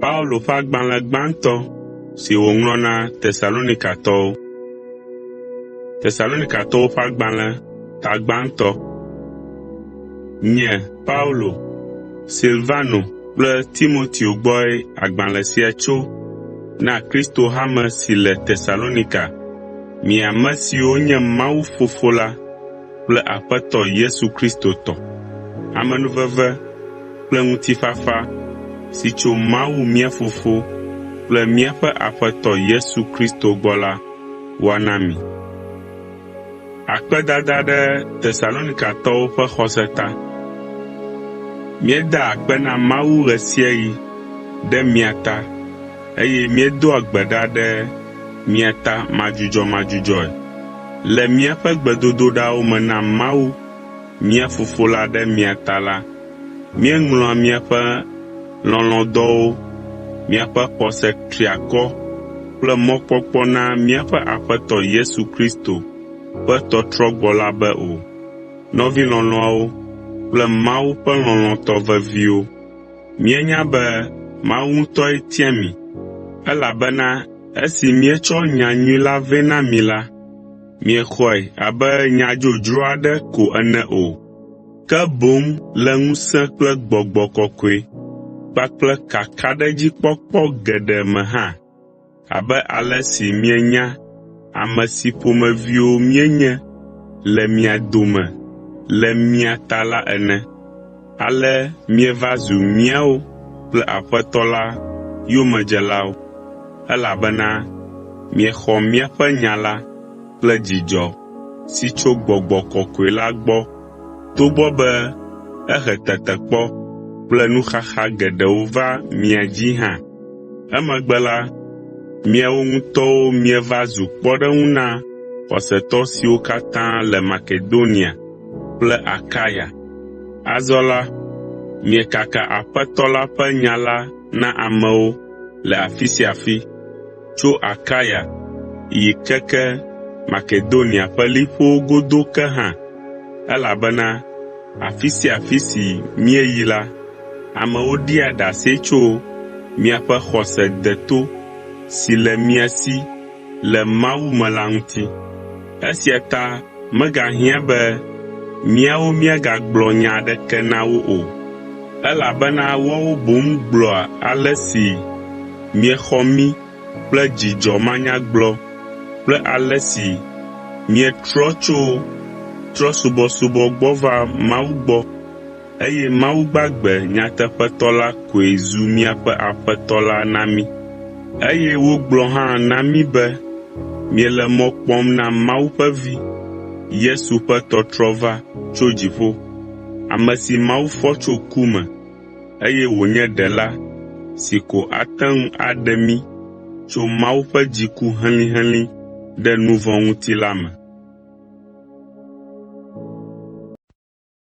Paulo ƒe agbalẽ gbãtɔ si wòŋlɔ na Tesalonikatɔwo. Tesalonikatɔwo ƒe agbalẽ ta gbãtɔ. Nye, Paulo, Silvano kple Timoteo gbɔe agbalẽ sia tso na Kristo hame si le Tesalonika, mi ame siwo nye Mawu Fofo la kple Aƒetɔ Yesu Kristo tɔ. Amenuveve kple ŋutifafa si tso Mawu mía Fofo kple míaƒe Aƒetɔ Yesu Kristo gbɔ la woana mi. Míedaa akpe na Mawu ɣe sia ɣi ɖe mia ta eye míedoa gbe ɖa ɖe mia ta madzudzɔmadzudzɔe. Le míaƒe gbedodoɖawo me na Mawu mía Fofo la ɖe mia ta la, míeŋlɔa miaƒe lɔlɔ̃dɔwo, miaƒe xɔse triakɔ kple mɔkpɔkpɔ na míaƒe Aƒetɔ Yesu Kristo ƒe tɔtrɔgbɔ la be o. Nɔvi lɔlɔ̃awo kple Mawu ƒe lɔlɔ̃tɔ veviwo, míenya be Mawu ŋutɔe tia mi, elabena esi míetsɔ nyanyui la vɛ na mi la, miexɔe abe nya dzodzro aɖe ko ene o, ke boŋ le ŋusẽ kple Gbɔgbɔ Kɔkɔe kpakple kakaɖedzikpɔkpɔ geɖe me hã, abe ale si mienya ame si ƒomeviwo míenye le mia dome le mia ta la ene. Ale mieva zu míawo kple Aƒetɔ la yomedzelawo, elabena miexɔ míaƒe nya la kple dzidzɔ si tso Gbɔgbɔ Kɔkɔe la gbɔ togbɔ be ehe tetekpɔ kple nuxaxa geɖewo va mia dzii hã. Emegbe la, miawo ŋutɔwo mieva zu kpɔɖeŋu na xɔsetɔ siwo katã le Makedonia kple Akaya. Azɔ la, miekaka Aƒetɔ la ƒe nya la na amewo le afi sia afi, tso Akaya yi keke Makedonia ƒe liƒowo godo ke hã, elabena afi sia afi si míeyi la, amewo ɖia ɖase tso miaƒe xɔse deto si le mia si le Mawu me la ŋuti. Esia ta megahiã be míawo míagagblɔ nya aɖeke na wo o, elabena woawo boŋ gblɔa ale si miexɔ mí kple dzidzɔ manyagblɔ kple ale si mietrɔ tso trɔ̃subɔsubɔ gbɔ va Mawu gbɔ, eye Mawu gbagbe nyateƒetɔ la koe zu miaƒe Aƒetɔ la na mí. Eye wogblɔ hã na mí be miele mɔ kpɔm na Mawu ƒe Vi, Yesu ƒe tɔtrɔ va tso dziƒo, ame si Mawu fɔ tso ku me, eye wònye Ɖela si ko ate ŋu aɖe mí tso Mawu ƒe dziku helĩhelĩ ɖe nu vɔ̃ ŋuti la me.